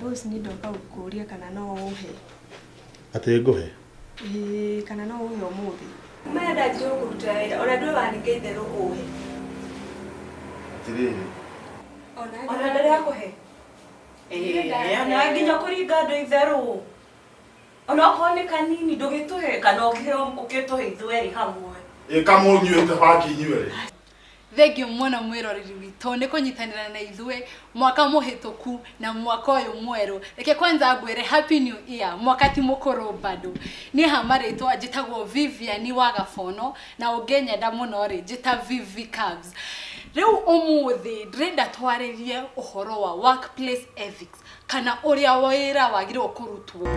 Boss, niĩ ndoka gũkũria kana no ũhe. Atĩ ngũhe? Ĩĩ, kana no ũhe ũmũthĩ. Kuma rĩrĩa ndanjirie gũkũrutĩra wĩra ona ndũĩ waninga itherũ ũhe. Atĩrĩrĩ. Ona ndarĩ akũhe. Ĩĩ, na nginya kũringa andũ itherũ. Ona okorwo nĩ kanini ndũgĩtũhe kana ũkĩtũhe ithuerĩ hamwe. Ĩ kamũnyuĩte bangi inyuerĩ. Thengiũ mũno mwĩroreri witũ nĩ kũnyitanĩra na ithuĩ mwaka mũhĩtũku na mwaka ũyũ mwerũ. Reke kwanza ngwĩre happy new year, mwaka ti mũkũrũ bado. Niĩ ha marĩtwa njĩtagwo Vivian wa Gabono na ũngĩnyenda mũno rĩ njĩta Vivi Cubs. Rĩu ũmũthĩ ndĩrenda twarĩrie ũhoro wa workplace ethics kana ũrĩa wĩra wagĩrĩirwo kũrutwo.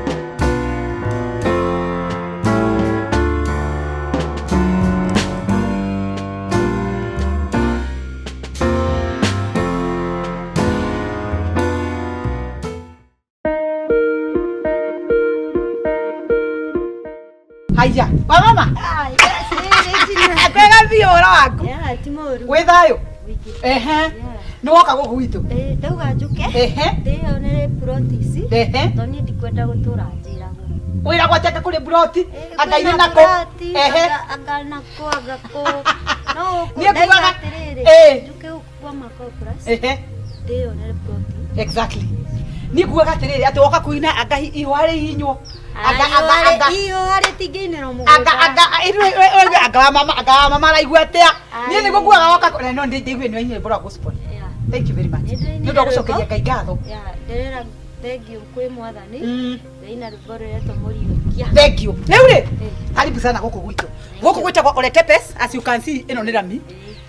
Haya, wamama. Kwega biũ ũhoro waku. Ti mũru. Wĩ thayũ? Wiki. Ehe. Nĩ woka gũkũ gwitũ? Ĩĩ, ndauga njũke. Ehe. Ndĩyonere plot ici. Ehe. Tondũ niĩ ndikwenda gũtũra njĩragwo. Wĩragwo atĩ anga kũrĩ mburoti, anga irĩ Kwĩna nakũ. ploti, Ehe. anga nakũ, anga kũ. No gũkũ Niĩ ndauga ngugaga- atĩrĩrĩ, Ĩĩ. njũke gũkũ kwa Makopras. Ehe. Ndĩyonere ploti. Exactly. Niĩ ngugaga atĩrĩrĩ atĩ woka kũina anga ihũa rĩhihinywo. Anga anga anga Ihũa rĩtingĩinĩrwo mũgũnda. anga anga ĩrĩ anga wa mama anga wa mama araigua atĩa? Niĩ nĩguo ngugaga woka na no ndĩigue nĩ wainire rwĩmbo rwa gospel. Yeah. Thank you very much. Nĩ Nĩ ũndũ wa gũcokeria Ngai ngatho. Yeah, ndĩrera thengiũ kwĩ mwathani. Mm. Ndaina rwĩmbo rũretwo Mũriũkia. Thank you. Rĩu rĩ, karibu sana gũkũ gwitũ. Gũkũ gwĩtagwo Ole Tepes, as you can see ĩno nĩ rami.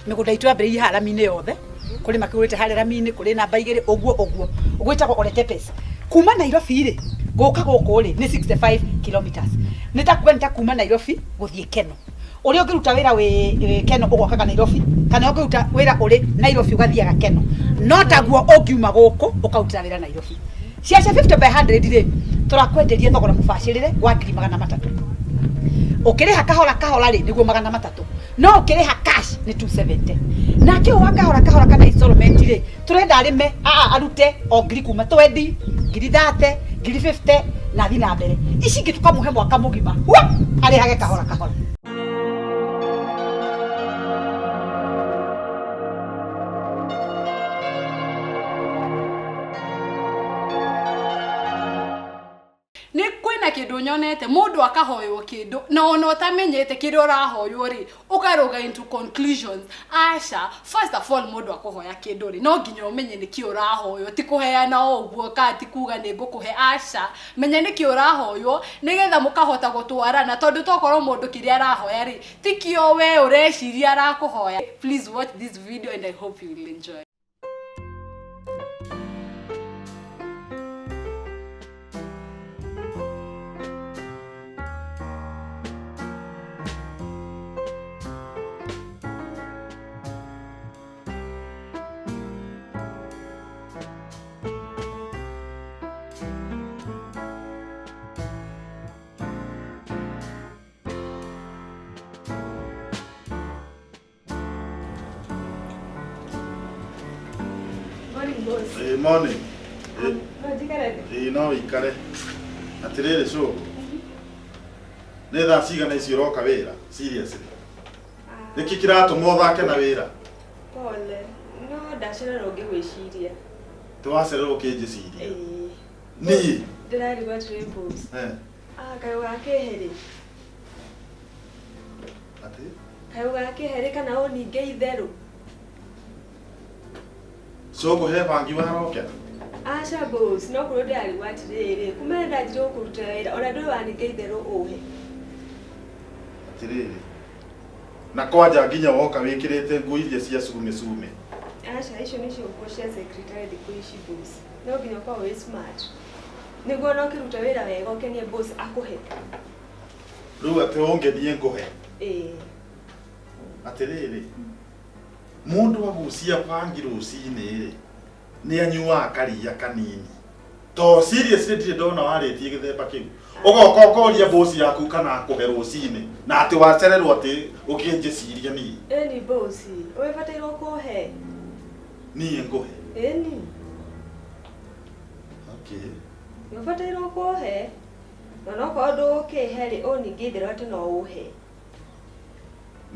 Mĩgũnda itũ yambĩrĩirie haha rami-inĩ yothe. Kũrĩ makĩgũrĩte harĩa rami-inĩ, kũrĩ namba igĩrĩ, ũguo ũguo. Gwĩtagwo Ole Tepes. Kuma Nairobi rĩ, gũka gũkũ rĩ, nĩ 65 kilometers. Nĩ ta kuga nĩ ta kuma Nairobi gũthiĩ Keno. Ũrĩa ũngĩruta wĩra wĩ Keno ũgokaga Nairobi, kana ũngĩruta wĩra ũrĩ Nairobi ũgathiaga Keno. No taguo ũngiuma gũkũ ũkarutĩra wĩra Nairobi. Cia cia 50 by 100 rĩ, tũrakwenderia thogora mũbacĩrĩre wa ngiri magana matatũ. Ũkĩrĩha kahora kahora rĩ, nĩguo magana matatũ. No ũkĩrĩha cash nĩ 270. Nake ũyũ wa kahora kahora kana installment rĩ, tũrenda arĩme, aa arute o ngiri kuma 20, ngiri 30, ngiri 50 na athiĩ na mbere. Ici ingĩ tũkamũhe mwaka mũgima. Hua! Arĩhage kahora kahora. Nĩ kwĩna kĩndũ nyonete mũndũ akahoywo kĩndũ na ona ũtamenyete kĩrĩa ũrahoywo rĩ ũkarũga into conclusions. Aca, first of all mũndũ akũhoya kĩndũ rĩ no nginya ũmenye nĩkĩ ũrahoywo, ti kũheana o ũguo kana ti kuga nĩ ngũkũhe, aca, menya nĩkĩ ũrahoywo nĩgetha mũkahota gũtwarana, tondũ tokorwo mũndũ kĩrĩa arahoya rĩ tikĩo we ũreciria arakũhoya. Please watch this video and I hope you will enjoy. Morning, boss. Ĩ morning. Ĩ No njikare thĩ? ĩ no wĩikare. Atĩrĩrĩ cũgũ. Nĩ thaa cigana ici ũroka wĩra? Seriously. Nĩkĩ kĩratũma ũthake na wĩra? Pole. No ndacererwo ngĩgwĩciria. Tĩwacererwo ũkĩnjĩciria. Ĩĩ. Niĩ. Ndĩrarigwo atĩrĩ boss. Eh. Ah, kaĩ ũgakĩhe rĩ? Atĩ? Kaĩ ũgakĩhe rĩ kana ũninge itherũ? Cũgũ he bangi warokera? Aca boss, no korwo ndĩrarigwo atĩrĩrĩ, kuma rĩrĩa ndanjirie gũkũrutĩra wĩra ona ndũĩ waninga itherũ ũhe. Atĩrĩrĩ. Na kwanja nginya woka wĩkĩrĩte nguo iria cia cume cume. Aca, icio nĩcio nguo cia secretary thikũ ici boss. No nginya ũkorwo wĩ smart. Nĩguo ona ũkĩruta wĩra wega ũkenie boss akũhe. Rĩu atĩ ũngenie ngũhe. Ĩĩ. Atĩrĩrĩ. Mũndũ agucia bangi rũcinĩ rĩ, nĩ anyuaga karia kanini. To seriously ndirĩ ndona warĩtie gĩthemba kĩu. Ũgoka ũkoria boss yaku kana akũhe rũcinĩ na atĩ wacererwo atĩ ũkĩnjĩciria niĩ. Ĩni boss, wĩbatairwo kũhe. Niĩ ngũhe. Ĩni. Okay. Nĩ ũbatairwo kũhe. Na onokorwo ndũgũkĩhe rĩ, ũningĩ itherũ atĩ no ũhe.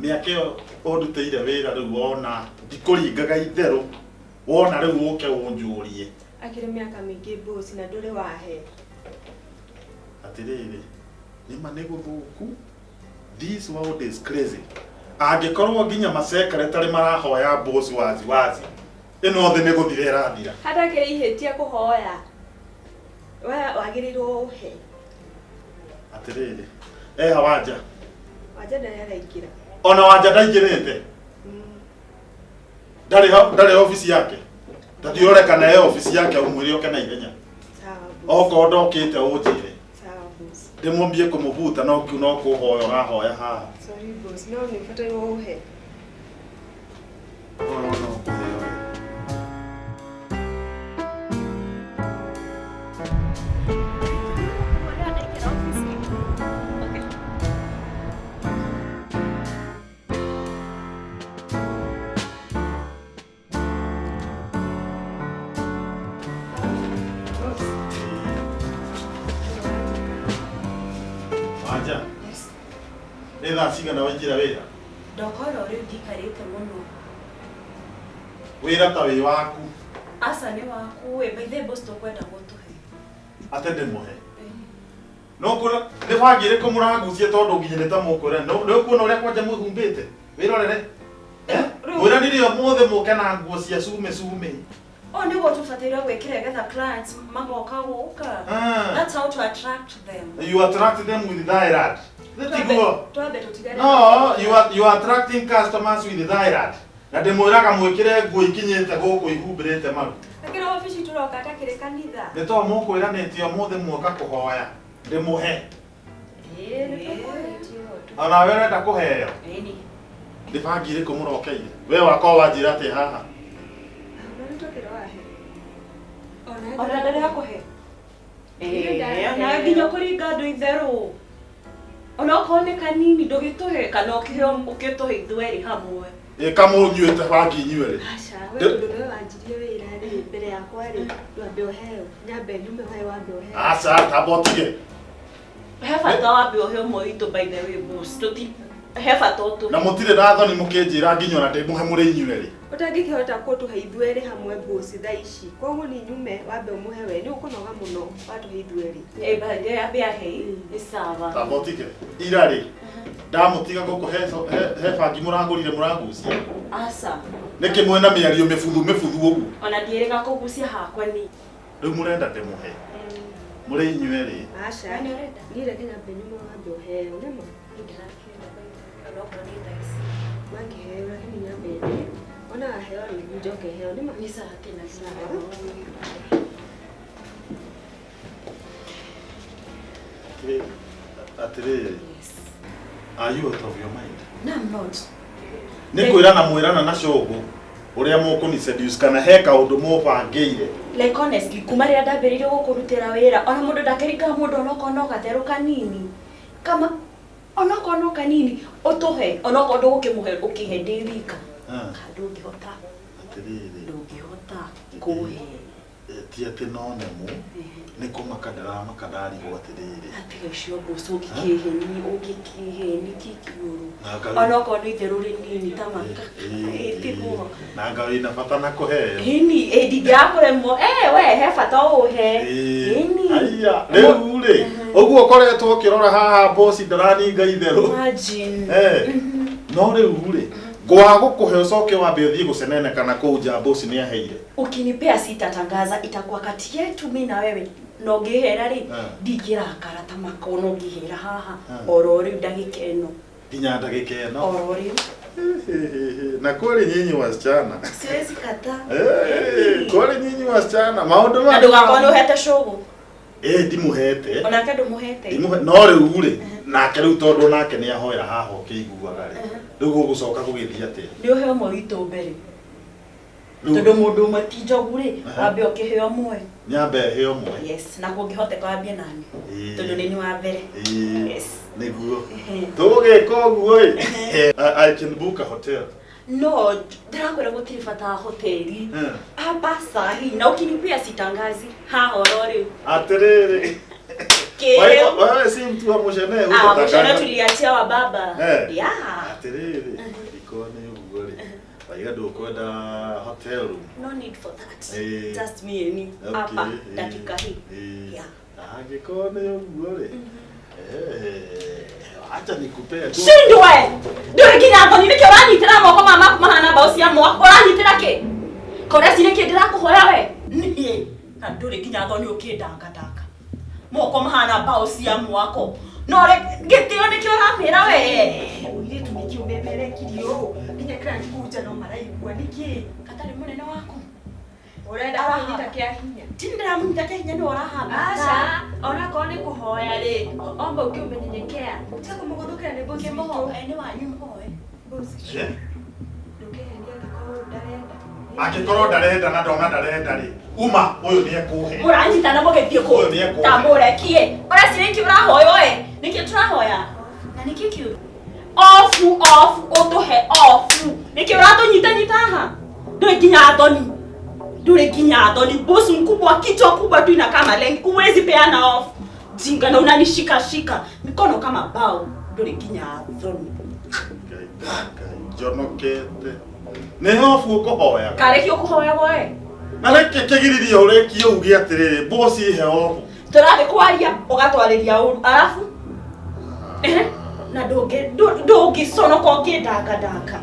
Mĩaka ĩyo ũndutĩire wĩra rĩu wona ndikũringaga itherũ wona rĩu ũke ũnjũrie. Akĩrĩ mĩaka mĩingĩ boss na ndũrĩ wahe. Atĩrĩrĩ, nĩma nĩ gũthũku. This world is crazy. Angĩkorwo nginya masekretary marahoya boss wazi wazi, ĩno thĩ nĩ gũthira ĩrathira. Hatakĩrĩ ihĩtia kũhoya. We wagĩrĩirwo ũhe. Atĩrĩrĩ, eha Wanja? Wanja ndarĩ araingĩra. Ona Wanja ndaingĩrĩte? Ndarĩ ho, ndarĩ ofici yake. Tathiĩ ũrore kana e ofici yake ũmwĩre oke na ihenya. Sawa boss. Okorwo ndokĩte ũnjĩre. Sawa boss. Ndĩmwambie kũmũbuta no kiu no kũhoya ũrahoya haha. Sorry boss, no nĩ ũbatairwo ũhe. Ũrona ũkũheo. Boss. Wanja. Nĩ thaa cigana waingĩra wĩra? Ndokora rĩu ndikarĩte mũno. Wĩra ta wĩ waku. Aca nĩ waku ĩ, by the way boss tũkwenda gũtũhe. Ate ndĩmũhe. No kũra nĩ bangi ĩrĩkũ mũragucia tondũ nginya nĩ ta mũkwĩra nĩ ũkuona ũrĩa kwanja mwĩhumbĩte wĩrorere. Mwĩranire ũmũthĩ mũke na nguo cia cume cume. Ũũ nĩguo tũbataire gwĩkĩra getha clients magoka gũka. That's how to attract them. You attract them with thyroid. Tiguo. Twambe tũtigane. No, you are attracting customers with thyroid. Na ndĩmwĩraga mwĩkĩre nguo ikinyĩte gũkũ ihumbĩrĩte maru. Akĩrĩ obici tũroka atakĩrĩ kanitha. Nĩ to mũkwĩranĩtie ũmũthĩ muoka kũhoya ndĩmũhe. Ĩĩ, nĩ tũkũrĩtio. Ona we ũrenda kũheo. Ĩni. Nĩ bangi ĩrĩkũ mũrokeire? We wakwa wanjĩra atĩa haha? Ona nĩ tũkĩrĩ wahe. Ona ndarĩ akũhe. Ĩĩ, ona nginya kũringa andũ itherũ. Ona okorwo nĩ kanini ndũgĩtũhe kana ũkĩtũhe ithuerĩ hamwe. Ĩ kamũnyuĩte bangi inyuerĩ. Aca, we tondũ nĩwe wanjirie wĩra rĩ, mbere yakwa rĩ, ndwambe ũheo. Nyambe nyume we wambe ũheo. Aca, tamba ũtige. He bata wambe ũhe ũmwe witũ by the way boss. Tũti he bata ũtũhe. Na mũtirĩ na thoni mũkĩnjĩra nginya ona ndĩmũhe mũrĩ inyuerĩ. Ũtangĩkĩhota kũtũhe ithuerĩ hamwe boss thaa ici. Koguo ni nyume wambe ũmũhe we, nĩ ũkũnoga mũno watũhe ithuerĩ. Ĩ by the way ambe ahe nĩ sawa. Tamba ũtige. Ira rĩ, ndamũtiga gũkũ he bangi mũragũrire mũragucia. Aca. Nĩkĩ mwĩna mĩario mĩbuthu mĩbuthu ũguo? Ona ndiĩrĩga kũgucia hakwa ni. Rĩu mũrenda ndĩmũhe. Mũrĩ inyuerĩ. Aca, We nĩ ũrenda? niĩ reke nyambe nyume wambe ũheo, nĩma? Ndĩrakĩenda by the way onokorwo nĩ thaa ici. Wangĩheo lakini nyambe ndĩe. Ona waheo rĩu njoke heo, nĩma? Nĩ sawa tena Sawa. Atĩrĩrĩ, are you out of your mind? No, I'm not. Nĩ kwĩrana mwĩrana na cũngũ ũrĩa mũkũni seduce kana he kaũndũ mũbangĩire. Like honestly, kuma rĩrĩa ndambĩrĩirie gũkũrutĩra wĩra, ona mũndũ ndakĩringaga mũndũ onokorwo no gatheru kanini. Kama onokorwo no kanini, ũtũhe, onokorwo ndũgũkĩmũhe ũkĩhe ndĩ wika. Ah. Ka ndũngĩhota, Atĩrĩrĩ, ndũngĩhota kũhe. Ti atĩ no nemu nĩ kũmaka ndĩramaka ndarigwo atĩrĩrĩ. Atiga icio boss ũngĩkĩhe ni ũngĩkĩhe ni kĩ kĩũru. Na nga Onokorwo nĩ itherũ rĩnini ta maka. Ĩ tiguo. Na nga wĩna bata na kũheo. Ĩni, ĩ ndingĩakũremwo. Eh we he bata ũhe. Ĩni. Aya, rĩu rĩ, ũguo ũkoretwo ũkĩrora haha boss ndaraninga itherũ. Imagine. Eh, no rĩu rĩ, ngwaga gũkũhe ũcoke wambe ũthiĩ gũcenene kana kũu nja boss nĩ aheire. Ukinipea sitatangaza, itakuwa kati yetu mi na wewe. No ngĩhera rĩ, Ah. ndingĩrakara ta maka ona ũngĩhera haha Ah. oro rĩu ndagĩka ĩno Nginya ndagĩka ĩno. oro rĩu. Na kweli nyinyi wasichana. Siwezi kataa. Eh, kweli nyinyi wasichana maũndũ Na ndũgakorwo nĩ ũhete cũgũ. Eh, ndimũhete. Onake ndũmũhete. Ndimũhe no rĩu rĩ, nake rĩu tondũ nake nĩ ahoera haha ũkĩiguaga rĩ. Rĩu gũgũcoka gũgĩthiĩ atĩa? Nĩ ũhe ũmwe witũ mbere. Rĩu Tondũ mũndũ ũmwe ti njogu rĩ, Aha. wambe ũkĩhe ũmwe. Nyambe he ũmwe. Yes, na kũngĩhoteka wambie nani. Ĩĩ. Tondũ nĩ niĩ wa mbere. Ĩĩ. Yes. Nĩguo. Tũgũgĩka ũguo ĩ. I can book a hotel. No, ndĩrakwĩra gũtirĩ bata wa hoteli. Hapa sahi na ukinipea sitangazi haha oro rĩu. Atĩrĩrĩ. Kĩrĩu. Wewe si mtu wa mushene Ah, mushene tuliachia wa baba. Eh. Yeah. Atĩrĩrĩ, iko nĩ ũguo rĩ. Waiga ndũkwenda hotel room. No need for that. Eh. Just me and you. Okay, Hapa eh, dakika hii. eh. Yeah. Angĩkorwo nĩ ũguo rĩ. Eh, acha nikupee tu. Shindwe! Ndũrĩ nginya thoni nĩkĩ ũranyitĩra moko maya maku mahana mbaũ cia mwako ũranyitĩra kĩ? Kore ci nĩkĩ ndĩrakũhoya we? Niĩ na ndũrĩ nginya thoni ũkĩndangatanga. Moko mahana mbaũ cia mwako. No rĩ gĩtĩo nĩkĩo ũramĩra we? Mũirĩtu nĩkĩ ũmemerekirie ũũ nginya kĩrĩa kũnja no maraigua nĩkĩ Katarĩ mũnene waku. Ũrenda kũnyita kĩa hinya? Ti ndĩramũnyita kĩa hinya nĩwe ũrahamba. Aca, onakorwo nĩ kũhoya rĩ, omba ũkĩũmenyenyekea. Tiga kũmũgũthũkĩra nĩ boss witũ. Kĩmũhoe nĩ wanyu mũhoe. Boss, Eh? ndũkehenie angĩkorwo ndarenda. Angĩkorwo ndarenda na ndona ndarenda rĩ, uma ũyũ nĩ ekũhe. Mũranyitana mũgĩthiĩ kũ? Ũyũ nĩ ekũhe. Ta mũrekie. Ũreciria nĩkĩ ũrahoywo ĩ? Nĩkĩ tũrahoya? Na nĩkĩ kĩũru? Ofu, ofu, ũtũhe ofu. Nĩkĩ ũratũnyitanyita haha? Ndũrĩ nginya thoni. Ndũrĩ nginya thoni. Boss mkubwa, kichwa kubwa tu inakaa malengi. Huwezi peana off. Jinga na unanishikashika mikono kama bao. Ndũrĩ nginya thoni. Ngai, Ngai, njonokete. Nĩ hobu ũkũhoyaga. Karĩ kĩ ũkũhoyagwo ĩ? Na reke kĩgiririe ũrĩkie uge atĩrĩrĩ, boss he obu. Tũrathiĩ kwaria ũgatwarĩria ũru arabu ehe, na ndũngĩconoka ũngĩndangadanga.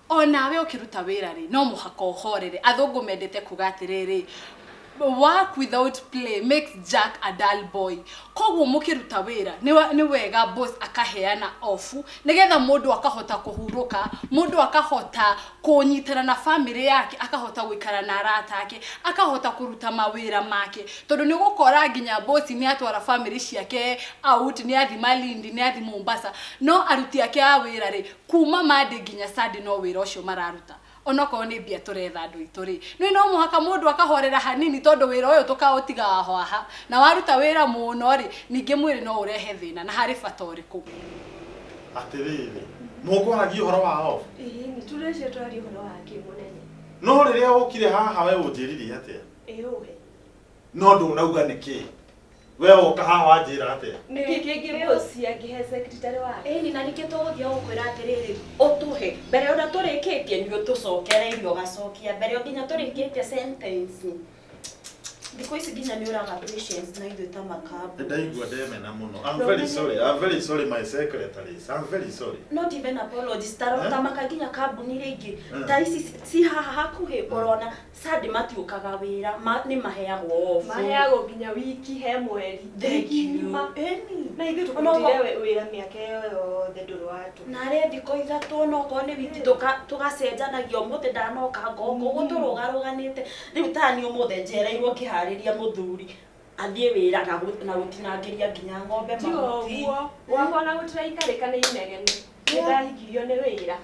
Onawe ũkĩruta wĩra rĩ no mũhaka ũhorere. Athũngũ mendete kuga atĩrĩrĩ, work without play makes Jack a dull boy. Koguo mũkĩruta wĩra nĩ wega boss akaheana ofu nĩgetha mũndũ akahota kũhurũka, mũndũ akahota kũnyitana na family yake, akahota gũikara na arata ake, akahota kũruta mawĩra make, tondũ nĩ ũgũkora nginya boss nĩ atwara family ciake out, nĩ athi Malindi, nĩ athi Mombasa, no aruti ake a wĩra rĩ kuma Monday nginya Sunday no wĩra ũcio mararuta. Onokorwo nĩ mbia tũretha andũ aitũ rĩ, nĩ no mũhaka mũndũ akahorera hanini tondũ wĩra ũyũ tũkaũtiga haha, na waruta wĩra mũno rĩ ningĩ mwĩrĩ no ũrehe thĩna. Na harĩ bata ũrĩkũ? Atĩrĩrĩ, mũkwaragia ũhoro wa off. Ĩĩ, nĩ tũrecia twaria ũhoro wa kĩ mũnene. No rĩrĩa ũkire haha we ũnjĩririe atĩa? Ĩĩ ũhe. No ndũnauga nĩkĩ? We woka haha wanjĩra atĩa? Nĩkĩ kĩngĩ boss angĩhe secretary wake? Ĩni na nĩkĩ tũgũthiĩ gũkwĩra atĩrĩrĩ ũtũhe mbere ona tũrĩkĩtie nĩ ũtũcokereirie ũgacokia mbere nginya tũrĩkĩtie sentence. Thikũ ici nginya nĩ ũraga patience na ithuĩ ta makambu. Ndaigua ndemena mũno. I'm very sorry. I'm very sorry my secretaries. I'm very sorry. Not even apologies. Ta maka nginya kambuni rĩngĩ ta ici ci haha hakuhĩ ũrona Sunday matiũkaga wĩra, nĩ maheagwo off. Maheagwo nginya wiki he mweri. Thank Wiki you. ng'ima. Ĩni. Na ithuĩ tũkũrutire wĩra mĩaka ĩyo yothe ndũrĩ watũ. Na arĩ thikũ ithatũ onokorwo nĩ wiki tũgacenjanagia ũmũthĩ ndanoka ngoka ũguo tũrũgarũganĩte. Rĩu ta niĩ ũmũthĩ njereirwo ngĩharĩria mũthuri athiĩ wĩra na gũtinangĩria nginya ng'ombe Tiga mahuti. ũguo, gwakwa ona gũtiraikarĩka nĩ inegene. Nĩndahikirio nĩ wĩra.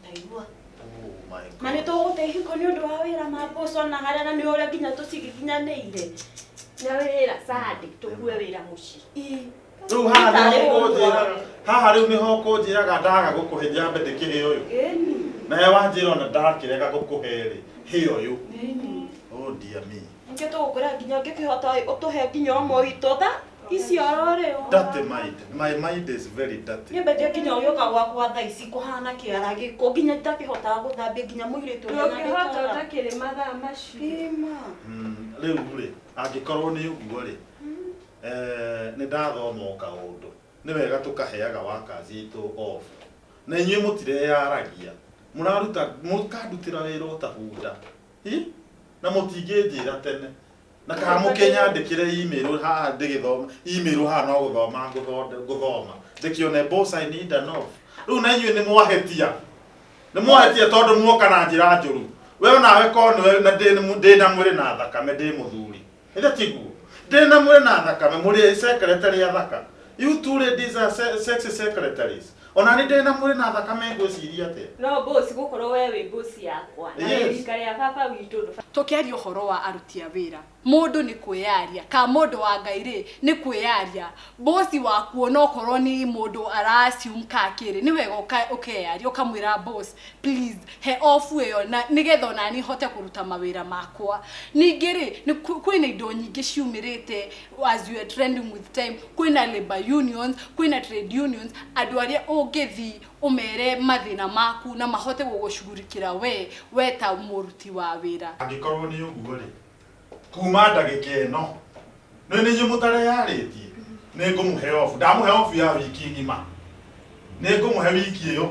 Ndaigua. Oh my God. Ma nĩ tũgũte ihiko nĩ ũndũ wa wĩra ma boss ona harĩa na nĩ ũrĩa nginya tũcigiginyanĩire. Na wĩra Sunday tũkue wĩra mũciĩ. Rĩu haha nĩho ũkũnjĩraga, haha rĩu nĩho ũkũnjĩraga ndaga gũkũhe njambe ndĩkĩhe ũyũ. Ĩni. Nawe wanjĩra ona ndakĩrega gũkũhe rĩ, hĩ ũyũ. Oh dear me. Nĩkĩo tũgũkwĩra nginya ũngĩkĩhota ũtũhe nginya ũmwe witũ tha ici oro rĩu. Dirty mind. My mind is very dirty. Niĩ mbendia nginya ũgĩũka gwakwa thaa ici kũhana kĩara gĩko nginya itakĩhotaga gũthambia nginya mũirĩtu ũrĩa Ndũngĩhota ũrandĩkaga. ũtakĩrĩ mathaa macio. Ĩma. Rĩu rĩ, angĩkorwo nĩ ũguo rĩ, nĩ ndathoma o kaũndũ. Nĩ wega tũkaheaga workers itũ off. Na inyuĩ mũtireyaragia. Mũraruta, mũkandutĩra wĩra o ta bunda. Hi? Na mũtingĩnjĩra tene. Na kana mũkĩnyandĩkĩre email haha ndĩgĩthoma, email haha no gũthoma ngũthoma. Ndĩkĩone boss I need an off. Rĩu na inyuĩ nĩ mwahĩtia. Nĩ mwahĩtia tondũ muoka na njĩra njũru. We onawe korwo nĩwe na ndĩ na mwĩrĩ na thakame ndĩ mũthuri. Ĩthe tiguo? Ndĩ na mwĩrĩ na thakame, mũrĩ secretary athaka. You two ladies are sexy secretaries. Ona nĩ ndĩ na mwĩrĩ na thakame ngwĩciria atĩa? No boss gũkorwo we wĩ boss yakwa. Na Yes. wĩ rika rĩa baba witũ. Tũkĩaria ũhoro wa aruti a wĩra, mũndũ nĩ kwĩyaria ka mũndũ wa Ngai rĩ, nĩ kwĩyaria bosi waku, onokorwo nĩ mũndũ ara assume ka kĩrĩ nĩ wega ũkeyaria, ũkamwĩra, "Boss, please he off ĩyo na nĩgetha onani hote kũruta mawĩra makwa." Ningĩ rĩ, nĩ kwĩna indo nyingĩ ciumĩrĩte as you are trending with time. Kwĩna labor unions, kwĩna trade unions, andũ arĩa ũngĩthi ũmere mathĩna maku na mahote gũgũcugurikĩra we ta mũruti wa wĩra. Angĩkorwo nĩ ũguo rĩ, kuma ndagĩka ĩno nĩ inyuĩ mũtareyarĩtie, nĩ ngũmũhe off. Ndamũhe off ya wiki ng'ima, nĩ ngũmũhe wiki ĩyo.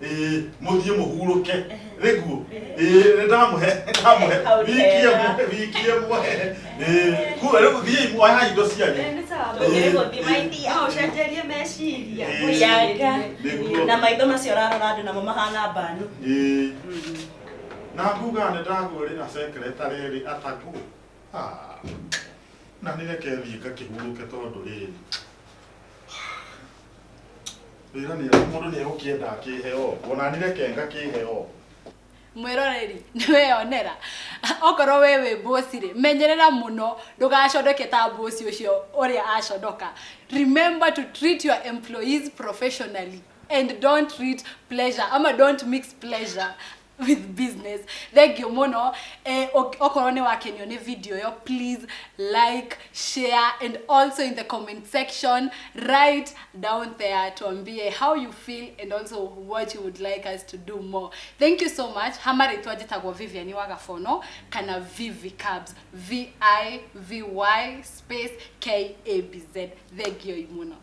Ĩĩ, mũthiĩ mũhurũke rĩguo. Ĩĩ, nĩ ndamũhe Hau wiki ĩmwe, wiki ĩmwe. Ĩĩ, kuga rĩu thiĩi muoya indo cianyu. Nĩ sawa. Tũngĩgũthiĩ, my dear. No ũcenjerie meciria. Yanga. Nĩguo. Na maitho macio ũrarora andũ namo mahana mbanu. Ĩĩ, na nguga nĩ ndagũrĩra secretary rĩ atagũ. Ah, na nĩ reke thiĩ ngakĩhurũke, tondũ rĩrĩ wĩra nĩ mũndũ nĩ egũkĩenda akĩheo, ona nĩ reke ngakĩheo. Mwĩroreri, nĩweyonera. Okorwo we wĩ bosi rĩ, menyerera mũno ndũgaconoke ta bosi ũcio ũrĩa aconoka. Remember to treat your employees professionally and don't treat pleasure ama don't mix pleasure with business. Thank you mũno. Okorwo nĩ wakenio nĩ video ĩyo, please like, share and also in the comment section write down there tuambie how you feel and also what you would like us to do more. Thank you so much. Hama rĩtwa njĩtagwo Vivian Wagabono kana Vivi Cabs, V I V Y space K A B Z. Thank you mũno.